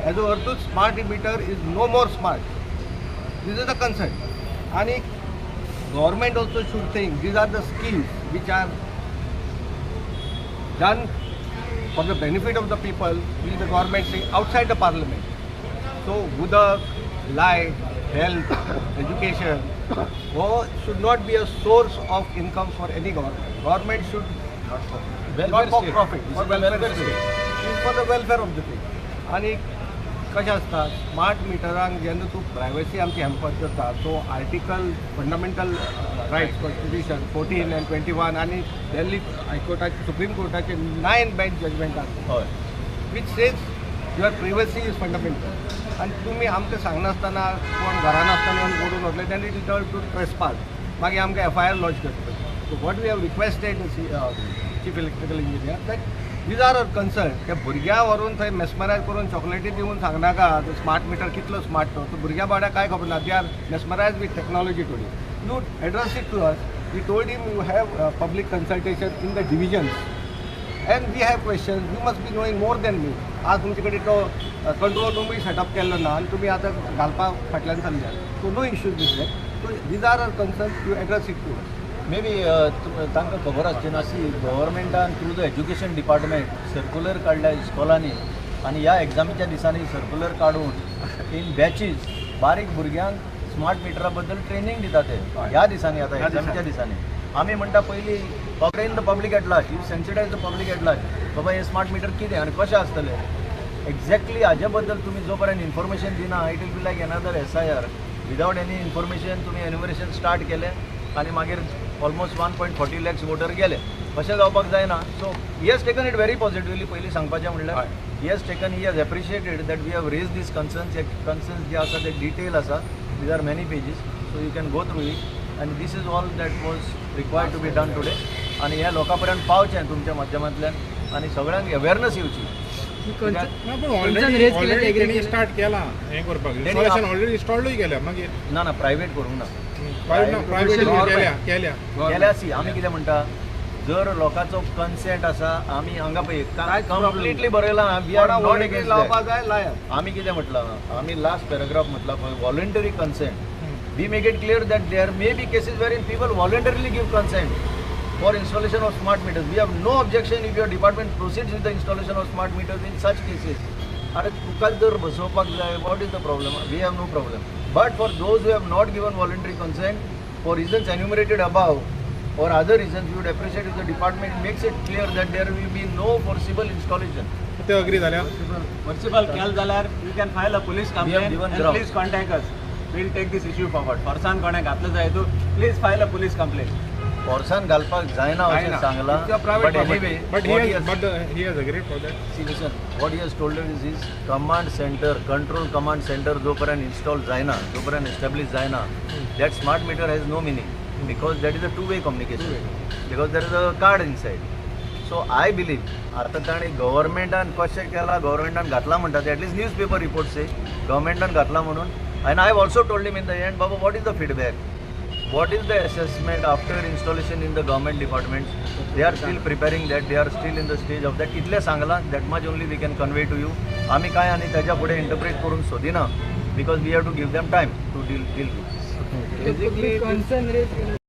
हेजो अर्थूच smart meter is no more smart. This is the concern. आनी government also should think these are the schemes which are done for the benefit of the people, which the government say outside the parliament. So उदक, light, health, education हो should not be a source of income for any government. Government should not for profit, for welfare state, for the welfare of the thing. आनी कशें आसता, smart मिटरांक जेन्ना तूं privacy आमची hamper करता, so article fundamental rights, constitution 14 and 21 आनी दिल्ली हायकोर्टाचे, supreme कोर्टाचे nine bench judgement आसा which says your privacy is fundamental. आनी तुमी आमकां सांगनासतना, कोण घरान आसतना येवन ओडून वतले, then it is to trespass. मागीर आमकां एफआयआर लॉन्च करता पडटलें. So what we have requested chief electrical engineer that these are our concern. त्या भुरग्यां व्हरून थंय मेस्मरायज करून चॉकलेटी दिवन सांगनाका स्मार्ट मिटर कितलो स्मार्ट तो. तो भुरग्यां बावड्या काय खबर ना, they are mesmerise with technology today. You address it to us. We told him you have public consultation in the divisions and we have questions. You must be knowing more than me. आज तुमचे कडेन तो control रुमूय setup केल्लो ना आनी तुमी आतां घालपा फाटल्यान चल्ल्या. So no issues with that. So these are our concern, you address it to us. May be तांकां खबर आसची ना, C, गव्हर्मेंटान through the education department circular काडल्या इस्कॉलांनी आनी ह्या एग्जामीच्या दिसांनी सर्कुलर काडून इन बॅचीस बारीक भुरग्यांक स्मार्ट मिटरा बद्दल ट्रेनींग दिता ते ह्या दिसांनी. आतां एग्जामीच्या दिसांनी आमी म्हणटा, पयलीं train the public at large, you sensitize the public at large, बाबा हे स्मार्ट मिटर कितें आनी कशें आसतलें एक्झॅक्टली हाजे बद्दल. तुमी जो पर्यंत इन्फॉर्मेशन दिना, it will be like another SIR without any information. तुमी एन्युमरेशन स्टार्ट केलें आनी मागीर almost 1.40 lakhs voter गेले. अशें जावपाक जायना. So he has taken it very positively. पयलीं सांगपाचें म्हणल्यार he has taken, he has appreciated that we have raised these concerns. Hey concerns जे आसा ते डिटेल आसा. These are many pages, so you can go through it. आनी this is all that was required to be done today. आनी ह्या लोकां पर्यंत पावचें तुमच्या माध्यमांतल्यान आनी सगळ्यांक अवेरनस येवची. ना, पण ऑलरेडी ऑलरेडी तेणी स्टार्ट केला हें करपाक, इन्स्टॉलेशन ऑलरेडी इन्स्टॉल्डूय केल्या मागीर. ना ना, प्रायवेट करूंक ना. प्रायवेट, प्रायवेट केल्या केल्या. केल्या. सी, आमी कितें म्हणटा, जर लोकांचो कन्सेंट आसा, आमी हांगा पळय कंप्लिटली बरयलां, we are not against. लावपा जाय, लायात. आमी कितें म्हटलां, आमी लास्ट पॅराग्राफ म्हटला पळय, voluntary consent. We make it clear that there may be cases wherein people voluntarily give consent for installation of smart meters. We have no objection if your department proceeds with the installation of smart meters in such cases. अरे, तुकाच जर बसोवपाक जाय, what is the problem? We have no problem. But for those who have not given voluntary consent for reasons enumerated above or other reasons, we would appreciate if the department makes it clear that there will be no forcible installation. ते agree जाल्या. Forcible केल जाल्यार you can file a police We have complaint given and ground. Please contact us, we'll take this issue forward. फोर्सान कोणें घातलं जाय तूं, please file a police complaint. फोर्सान घालपाक जायना अशें जायना. सांगलां. It's a private but property. Anyway, but he has agreed for that. See, listen, what he has told us is command center, control command center जोपर्यंत install जायना, जोपर्यंत establish जायना, that smart meter has no meaning because that is a two way communication, because there is a card inside. So I believe आता ताणें गव्हर्मेंटान कशें केलां, गव्हर्मेंटान घातलां म्हणटा ते, at least news paper report say गव्हर्मेंटान घातलां म्हणून. And I have also told him in the end, Baba, what is the feedback, what is the assessment after installation in the government departments? They are still preparing that, they are still in the stage of that. इतलें सांगलां, that much only we can convey to you. आमी काय आनी ताच्या फुडें interpret करूंक सोदिना because we have to give them time to deal with. Concern raise केलं.